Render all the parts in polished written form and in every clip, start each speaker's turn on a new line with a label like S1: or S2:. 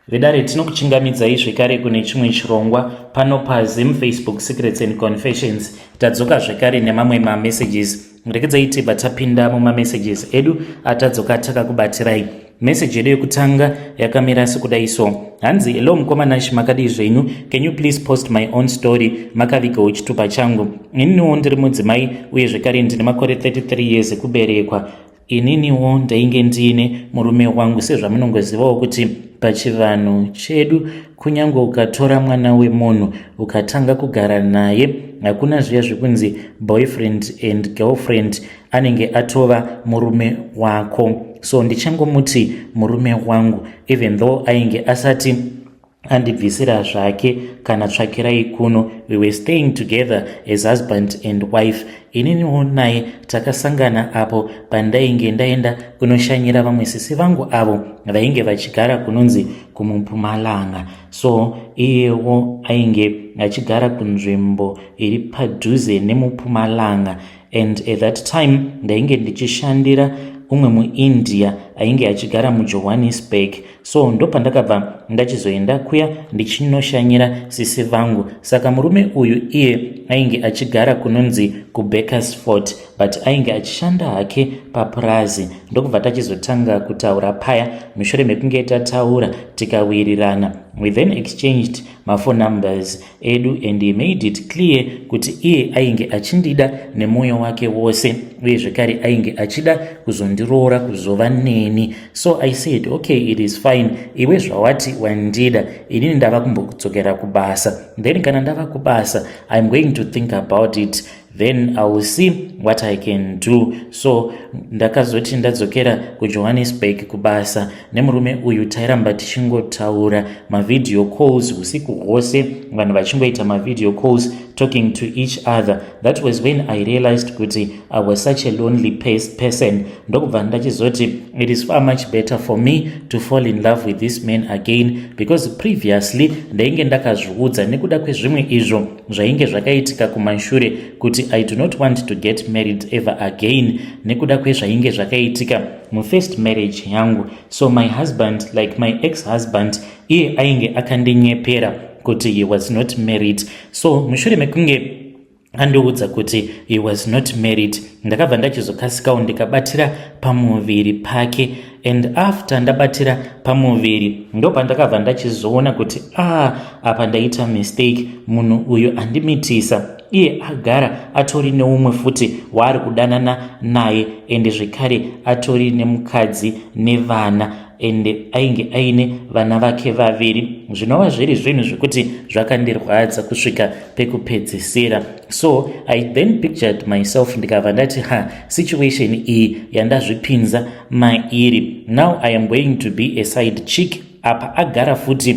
S1: Vedare, tinokuchingamidzai zvekare kune chimwe chirongwa pano paZim Facebook Secrets and Confessions. Tadzoka zvekare nemamwe mamessages. Rekedzai tibva tapinda mumamessages edu atadzoka takakubatirai. Message yedu yekutanga yakamira sekudai so. Hanzi, "Hello mukoma Nash, makadii zvenyu? Can you please post my own story makavigawo chitupa changu? Ininiwo ndiri mudzimai uye zvekare ndine makore 33 years ekuberekwa. Ininiwo ndainge ndiine murume wangu. Sezvamunongozivawo kuti pachivanhu chedu, kunyange ukatora mwana wemunhu ukatanga kugara naye, hakuna zviya zvekunzi boyfriend and girlfriend, anenge atova murume wako. So ndichangomuti murume wangu, even though ainge asati andibvisira zvake kana tsvakirai kuno. We were staying together as husband and wife. Ininiwo naye takasangana apo pandainge ndaenda kunoshanyira vamwe sisi vangu avo vainge vachigara kunonzi kuMupumalanga. So iyewo ainge achigara kunzvimbo iri padhuze neMupumalanga, and at that time ndainge ndichishandira umwe muIndia ainge achigara muJohannesburg. So ndopandakabva ndachizoenda kuya ndichinoshanyira sisi vangu. Saka murume uyu iye ainge achigara kunonzi kuBakersfort, but ainge achishanda hake papurazi. Ndokubva tachizotanga kutaura paya. Mushure mekunge tataura tikawirirana, we then exchanged maphone numbers edu, and he made it clear kuti iye ainge achindida nemwoyo wake wose, uye zvekare ainge achida kuzondiroora, kuzova neni. So I said, "Okay, it is fine. Iwe zvawati wandida, inini ndava kumbodzokera kubasa. Then kana ndava kubasa, I am going to think about it, then I will see what I can do." So ndakazoti ndadzokera kuJohannesburg kubasa, nemurume uyu tairamba tichingotaura mavideo calls usiku hwose, vanhu vachingoita mavideo calls, talking to each other. That was when I realized kuti I was such a lonely person. Ndokubva ndachizoti it is far much better for me to fall in love with this man again, because previously ndainge ndakazviudza nekuda kwezvimwe izvo zvainge zvakaitika kumashure kuti I do not want to get married ever again, nekuda kwezvainge zvakaitika mufirst marriage yangu. So my husband, like my ex husband, iye ainge akandinyepera kuti he was not married. So mushure mekunge andiudza kuti he was not married, ndakabva ndachizokasikawo ndikabatira pamuviri pake. And after ndabatira pamuviri, ndo pandakabva ndachizoona kuti, ah, apa ndaita mistake. Munhu uyu andimitisa, iye agara atori neumwe futi waari kudanana naye, ende zvekare atori nemukadzi nevana, ende ainge aine vana vake vaviri, zvinova zviri zvinhu zvekuti zvakandirwadza kusvika pekupedzisira. So I then pictured myself, ndikabva ndati, "Ha, situation iyi yandazvipinza mairi, now I am going to be a side chick. Apa agara futi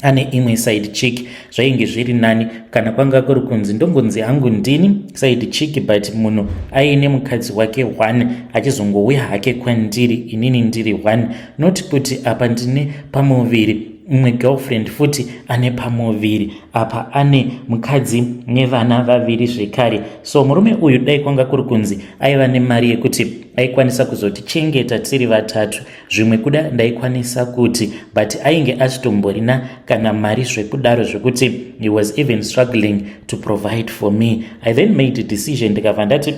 S1: ane imwe side chick. Zvainge zviri nani kana kwanga kuri kunzi ndongonzi hangu ndini side chick, but munhu aine mukadzi wake one, achizongouya hake kwandiri inini ndiri one, not kuti apa ndine pamuviri, umwe girlfriend futi ane pamuviri, apa ane mukadzi nevana vaviri zvekare." So murume uyu, dai kwanga kuri kunzi aiva nemari yekuti aikwanisa kuzotichengeta tiri vatatu, zvimwe kuda ndaikwanisa kuti, but ainge asitomborina kana mari zvekudaro, zvekuti he was even struggling to provide for me. I then made a decision, ndikabva ndati,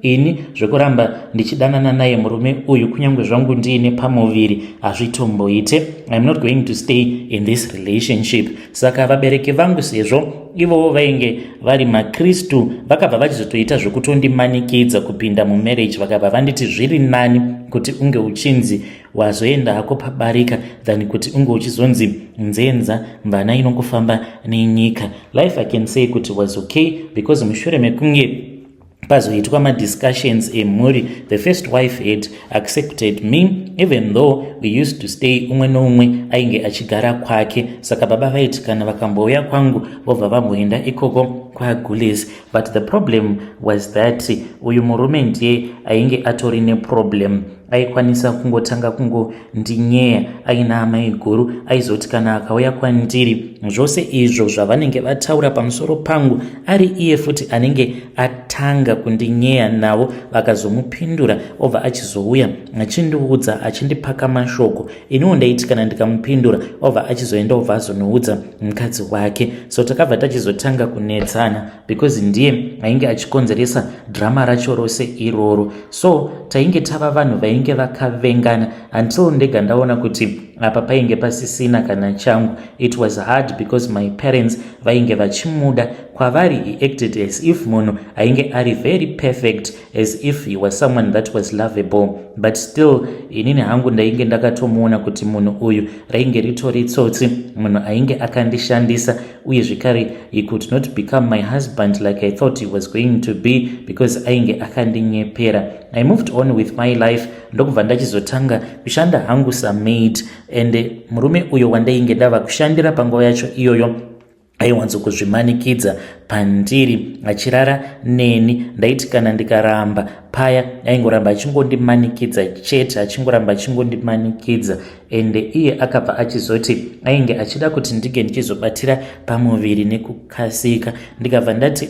S1: ini zvekuramba ndichidanana naye murume uyu, kunyange zvangu ndiine pamuviri, hazvitomboite. I am not going to stay in this relationship." Saka vabereki vangu, sezvo ivovo vainge vari maKristu, vakabva vachizotoita zvekutondimanikidza kupinda mumarriage. Vakabva vanditi zviri nani kuti unge uchinzi wazoenda hako pabarika than kuti unge uchizonzi nzenza, mvana inongofamba nenyika. Life, I can say kuti was okay, because mushure mekunge pazoitwa madiscussions emhuri, the first wife had accepted me, even though we used to stay umwe noumwe ainge achigara kwake. Saka baba vaiti kana vakambouya kwangu, vobva vamboenda ikoko. kwaGules. But the problem was that uyu murume ndiye ainge atori neproblem. Aikwanisa kungotanga kungondinyeya aina amai guru. Aizoti kana akauya kwandiri, zvose izvo zvavanenge vataura pamusoro pangu, ari iye futi anenge atanga kundinyeya navo. Vakazomupindura, obva achizouya achindiudza, achindipaka mashoko. Iniwo ndaiti kana ndikamupindura, obva achizoenda, obva azonoudza mukadzi wake. So takabva tachizotanga kunetsana because ndiye ainge achikonzeresa drama racho rose iroro. So tainge tava vanhu vainge vakavengana until ndega ndaona kuti apa painge pasisina kana changu. It was hard because my parents vainge vachimuda. Kwavari he acted as if munhu ainge ari very perfect, as if he was someone that was lovable, but still inini hangu ndainge ndakatomuona kuti munhu uyu rainge ritori tsotsi, munhu ainge akandishandisa. Uye zvekare he could not become my husband like I thought he was going to be because ainge akandinyepera. I moved on with my life, ndokubva ndachizotanga kushanda hangu samaid. And murume uyo wandainge ndava kushandira panguva yacho iyoyo aiwanzokuzvimanikidza pandiri achirara neni. Ndaiti kana ndikaramba paya, aingoramba achingondimanikidza chete, achingoramba achingondimanikidza. Ende iye akabva achizoti ainge achida kuti ndinge ndichizobatira pamuviri nekukasika. Ndikabva ndati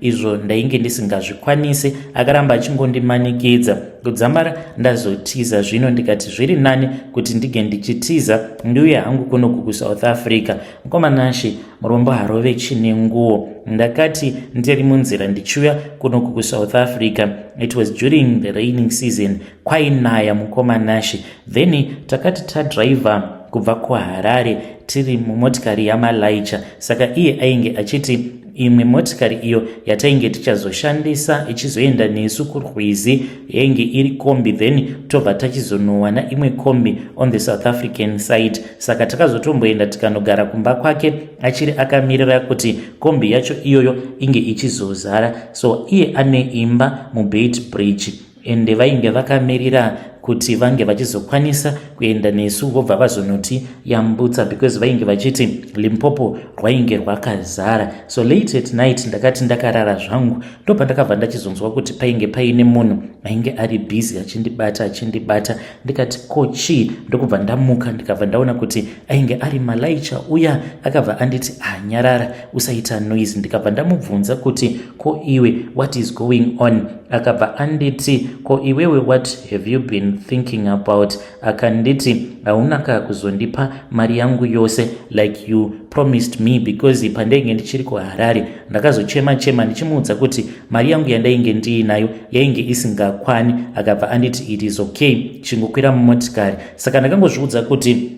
S1: izvo ndainge ndisingazvikwanisi. Akaramba achingondimanikidza kudzamara ndazotiza zvino. Ndikati zviri nani kuti ndinge ndichitiza, ndiuye hangu kunoku kuSouth Africa. Mukomanashi, murombo harove chine nguo. Ndakati ndiri munzira ndichiuya kunoku kuSouth Africa, it was during the raining season, kwainaya, mukomanashi. Then takati tadhiraivha kubva kuHarare tiri mumotikari yamalaicha. Saka iye ainge achiti imwe motikari iyo yatainge tichazoshandisa ichizoenda nesu kurwizi yainge iri kombi, then tobva tachizonowana imwe kombi on the South African side. Saka takazotomboenda tikanogara kumba kwake achiri akamirira kuti kombi yacho iyoyo inge ichizozara. So iye ane imba muBeitbridge, ende vainge vakamirira kuti vange vachizokwanisa kuenda nesu, vobva vazonoti yambutsa, because vainge vachiti Limpopo rwainge rwakazara. So late at night ndakati ndakarara zvangu, ndobva ndachizonzwa kuti painge paine munhu ainge ari busy achindibata, achindibata. Ndikati, "Ko chii?" Ndokubva ndamuka, ndikabva ndaona kuti ainge ari malaicha uya. Akabva anditi, "Anyarara, usaita noise." Ndikabva ndamubvunza kuti, "Ko iwe, what is going on?" Akabva anditi, "Ko iwewe, what have you been thinking about?" Akanditi, "Hauna ka kuzondipa mari yangu yose like you promised me?" Because pandainge ndichiri kuHarare ndakazochema chema ndichimuudza kuti mari yangu yandainge ndiinayo yainge isingakwani. Akabva anditi, "It is okay, chingokwira mumotikari." Saka ndakangozviudza kuti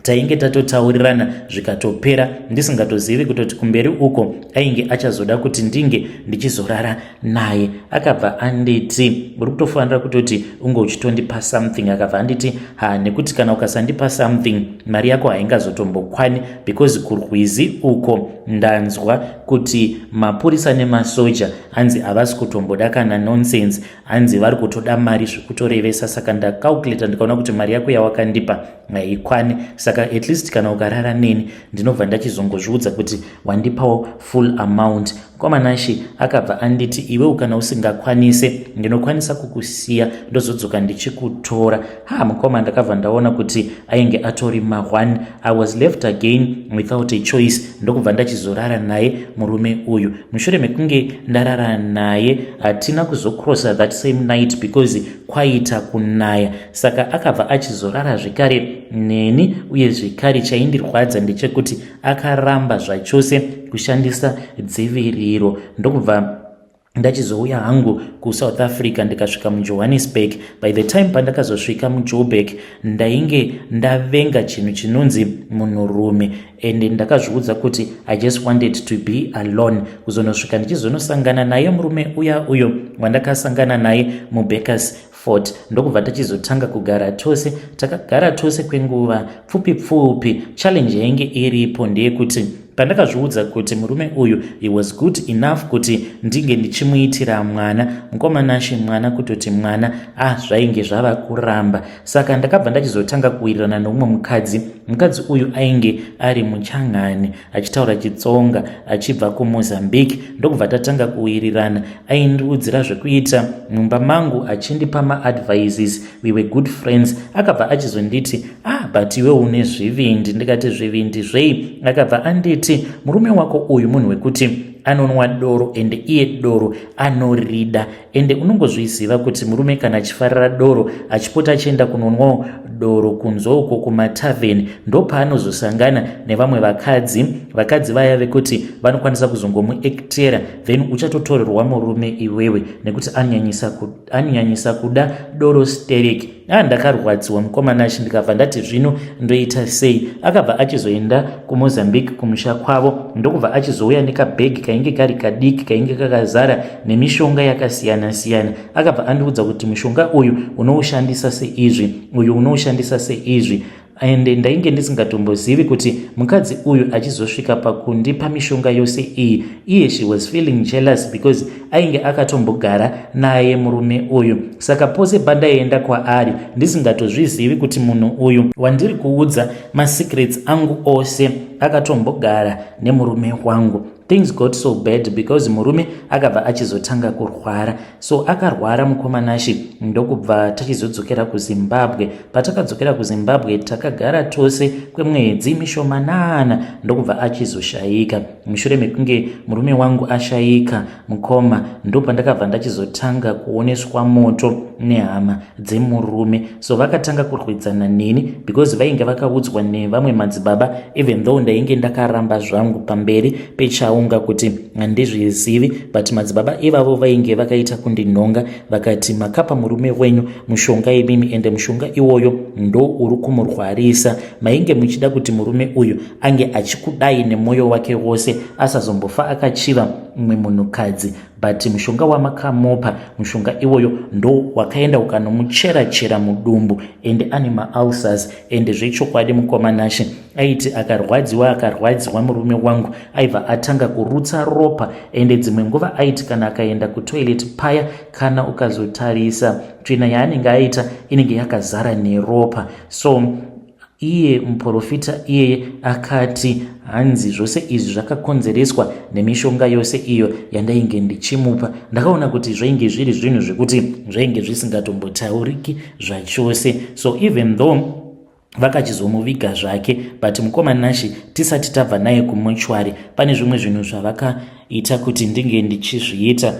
S1: tainge tatotaurirana zvikatopera, ndisingatozivi kutoti kumberi uko ainge achazoda kuti ndinge ndichizorara naye. Akabva anditi, "Uri kutofanira kutoti unge uchitondipa something." Akabva anditi, "Ha, nekuti kana ukasandipa something, mari yako haingazotombokwani, because kurwizi uko ndanzwa kuti mapurisa nemasoja hanzi havasi kutomboda kana nonsense, hanzi vari kutoda mari zvekutorevesa. Saka ndacalculata, ndikaona kuti mari yako yawakandipa haikwani. Saka at least kana ukarara neni, ndinobva ndachizongozviudza kuti wandipawo full amount." Kwamanashi akabva anditi, "Iwewo kana usingakwanise, ndinokwanisa kukusiya, ndozodzoka ndichikutora." Ha, mukoma, ndakabva ndaona kuti ainge atori ma1. I was left again without a choice, ndokubva ndachizorara naye murume uyu. Mushure mekunge ndarara naye, hatina kuzocrossa that same night because kwaita kunaya. Saka akabva achizorara zvekare neni. Uye zvekare chaindirwadza ndechekuti akaramba zvachose kushandisa dziviriro. Ndokubva ndachizouya hangu kuSouth Africa, ndikasvika muJohannesburg. By the time pandakazosvika muJoburg, ndainge ndavenga chinhu chinonzi munhurume, and ndakazviudza kuti I just wanted to be alone. Kuzonosvika ndichizonosangana naye murume uya uyo wandakasangana naye muBakersfort, ndokubva tachizotanga kugara tose. Takagara tose kwenguva pfupi pfupi. Challenge yainge iripo ndeyekuti Pandakazviudza kuti murume uyu he was good enough kuti ndinge ndichimuitira mwana, mukoma Nashe, mwana kutoti mwana, ah, zvainge zvava kuramba. Saka ndakabva ndachizotanga kuwirirana neumwe mukadzi. Mukadzi uyu ainge ari muchangani, achitaura Chitsonga, achibva kuMozambique. Ndokubva tatanga kuwirirana. Aindiudzira zvekuita mumba mangu, achindipa maadvices. We were good friends. Akabva achizonditi, "Ah, but iwe une zvivindi." Ndikati, "Zvivindi zvei?" Akabva anditi, "Murume wako uyu munhu wekuti anonwa doro, ende iye doro anorida, ende unongozviziva kuti murume kana achifarira doro, achipota achienda kunonwawo doro kunze uko kumatavheni, ndopaanozosangana nevamwe vakadzi, vakadzi vaya vekuti vanokwanisa kuzongomuactera, then uchatotorerwa murume iwewe nekuti anonyanyisa kuda doro sterek." A, ndakarwadziwa, mukoma Nashe. Ndikabva ndati, "Zvino ndoita sei?" Akabva achizoenda kuMozambique, kumusha kwavo, ndokubva achizouya nekabhegi kainge kari kadiki, kainge kakazara nemishonga yakasiyana-siyana. Akabva andiudza kuti, "Mushonga uyu unoushandisa seizvi, uyu unoushandisa seizvi." Ende ndainge ndisingatombozivi kuti mukadzi uyu achizosvika pakundipa mishonga yose iyi, iye she was feeling jealous because ainge akatombogara naye murume uyu. Saka pose pandaienda kwaari, ndisingatozvizivi kuti munhu uyu wandiri kuudza masecrets angu ose akatombogara nemurume wangu. Things got so bad because murume akabva achizotanga kurwara. So akarwara, mukoma Nashe, ndokubva tachizodzokera kuZimbabwe. Patakadzokera kuZimbabwe, takagara tose kwemwedzi mishomanana, ndokubva achizoshayika. Mushure mekunge murume wangu ashayika, mukoma, ndopandakabva ndachizotanga kuoneswa moto nehama dzemurume. So vakatanga kurwidzana neni because vainge vakaudzwa nevamwe madzibaba, even though ndainge ndakaramba zvangu pamberi pechaunga kuti handizvizivi, but madzibaba ivavo vainge vakaita kundinhonga, vakati, "Makapa murume wenyu mushonga imimi, ende mushonga iwoyo ndo uri kumurwarisa. Mainge muchida kuti murume uyu ange achikudai nemwoyo wake wose, asazombofa akachiva mumwe munhukadzi, but mushonga wamakamupa, mushonga iwoyo ndo wakaenda ukanomuchera chera mudumbu, ende ane maulcers." Ende zvechokwadi, mukoma Nashe, aiti akarwadziwa, akarwadziwa murume wangu, aibva atanga kurutsa ropa. Ende dzimwe nguva aiti kana akaenda kutoilet paya, kana ukazotarisa tsvina yaanenge aita, inenge yakazara neropa. So iye muprofita iyeye akati hanzi zvose izvi zvakakonzereswa nemishonga yose iyo yandainge ndichimupa. Ndakaona kuti zvainge zviri zvinhu zvekuti zvainge zvisingatombotauriki zvachose. So even though vakachizomuviga zvake, but mukoma Nashe, tisati tabva naye kumochwari, pane zvimwe zvinhu zvavakaita kuti ndinge ndichizviita.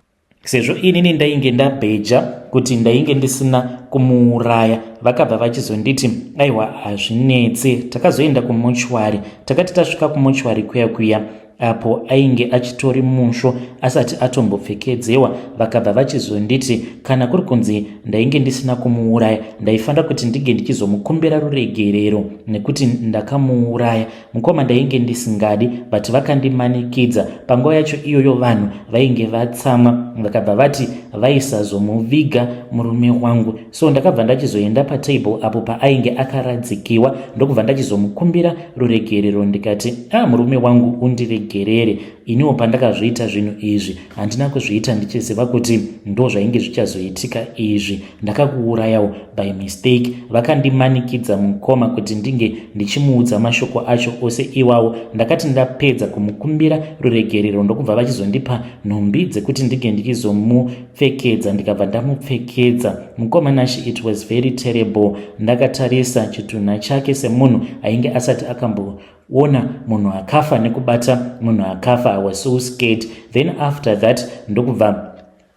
S1: Sezvo inini ndainge ndabheja kuti ndainge ndisina kumuuraya, vakabva vachizonditi, "Aiwa, hazvinetse." Takazoenda kumochwari. Takati tasvika kumochwari kuya kuya, apo ainge achitori musvo, asati atombopfekedzewa, vakabva vachizonditi kana kuri kunzi ndainge ndisina kumuuraya, ndaifanira kuti ndinge ndichizomukumbira ruregerero nekuti ndakamuuraya. Mukoma, ndainge ndisingadi, but vakandimanikidza. Panguva yacho iyoyo vanhu vainge vatsamwa, vakabva vati vaisazomuviga murume wangu. So ndakabva ndachizoenda patable apo paainge akaradzikiwa, ndokubva ndachizomukumbira ruregerero. Ndikati, "A ah, murume wangu, undiregerere. Iniwo pandakazviita zvinhu izvi, handina kuzviita ndichiziva kuti ndo zvainge zvichazoitika izvi. Ndakakuurayawo by mistake." Vakandimanikidza, mukoma, kuti ndinge ndichimuudza mashoko acho ose iwawo. Ndakati ndapedza kumukumbira ruregerero, ndokubva vachizondipa nhumbi dzekuti ndinge ndichizomupfekedza. Ndikabva ndamupfekedza. Mukoma Nashe, it was very terrible. Ndakatarisa chitunha chake semunhu ainge asati akamboona munhu akafa nekubata munhu akafa. I was so scared. Then after that, ndokubva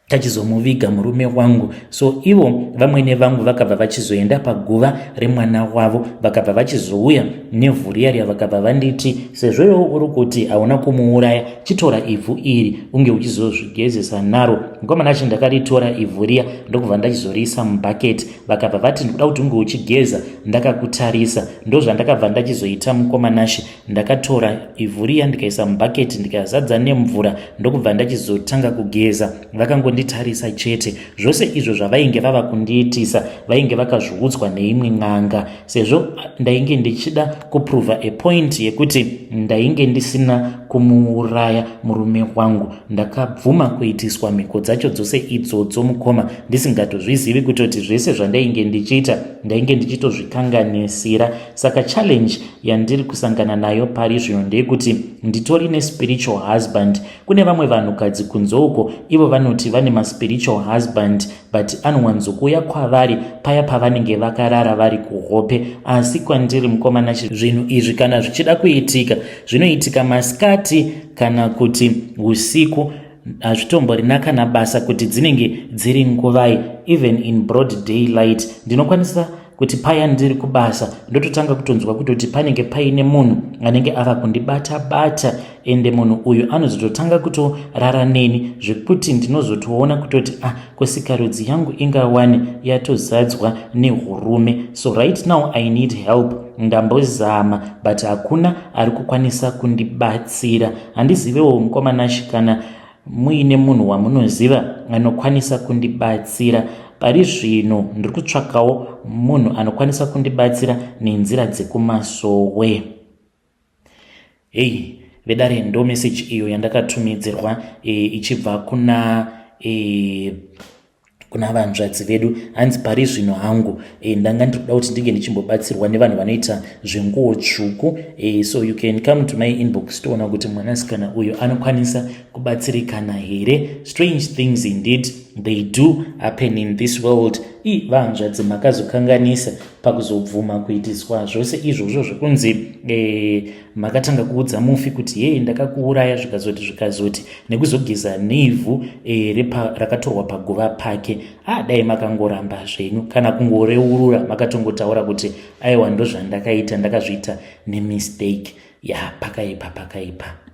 S1: tachizomuviga murume wangu. So ivo vamwene vangu vakabva vachizoenda paguva remwana wavo, vakabva vachizouya nevhu riya riya, vakabva vanditi, "Sezvo iwo uri kuti hauna kumuuraya, chitora ivhu iri unge uchizozvigezesa naro." Mukoma Nashe, ndakaritora ivhu riya, ndokubva ndachizoriisa mubhaketi. Vakabva vati, "Ndikuda kuti unge uchigeza ndakakutarisa." Ndozvandakabva ndachizoita, mukoma Nashe. Ndakatora ivhu riya, ndikaisa mubhaketi, ndikazadza nemvura, ndokubva ndachizotanga kugeza. vakangonditarisa chete. Zvose izvo zvavainge vava kundiitisa vainge vakazviudzwa neimwe n'anga sezvo ndainge ndichida kuprova a point yekuti ndainge ndisina kumuuraya murume wangu. Ndakabvuma kuitiswa mhiko dzacho dzose idzodzo mukoma ndisingatozvizivi kutoti zvese zvandainge ndichiita ndainge ndichitozvikanganisira. Saka challenge yandiri kusangana nayo pari zvino ndeyekuti nditori nespiritual husband. Kune vamwe vanhukadzi kunze uko ivo vanoti vane maspiritual husband but anowanzokuuya kwavari paya pavanenge vakarara vari kuhope. Asi kwandiri mukoma Nashe, zvinhu izvi kana zvichida kuitika zvinoitika masikati kana kuti usiku. Hazvitomborina kana basa kuti dzinenge dziri nguvai, even in broad daylight ndinokwanisa kuti paya ndiri kubasa ndototanga kutonzwa kutoti panenge paine munhu anenge ava kundibata bata, ende munhu uyu anozototanga kutorara neni zvekuti ndinozotoona kutoti ah, kosikarudzi yangu ingawani yatozadzwa nehurume. So right now I need help. Ndambozama but hakuna ari kukwanisa kundibatsira. Handizivewo mukoma Nashe kana muine munhu wamunoziva anokwanisa kundibatsira. Pari zvino ndiri kutsvakawo munhu anokwanisa kundibatsira nenzira dzekumasowe. Hei vedare, ndo message iyo yandakatumidzirwa ichibva kuna vanzvadzi vedu. Hanzi pari zvino hangu ndanga ndiri kuda kuti ndinge ndichimbobatsirwa nevanhu vanoita zvenguo tsvuku. So you can come to my inbox, toona kuti mwanasikana uyu anokwanisa kubatsirikana here. Strange things indeed, they do happen in this world. I vanzvadzi, makazokanganisa pakuzobvuma kuitiswa zvose izvozvo zvekunzi makatanga kuudza mufi kuti yei ndakakuuraya, zvikazoti zvikazoti, nekuzogeza neivhu rakatorwa paguva pake. Adai makangoramba zvenyu kana kungoreurura, makatongotaura kuti aiwa, ndozvandakaita, ndakazviita nemistake. Ya, pakaipa, pakaipa.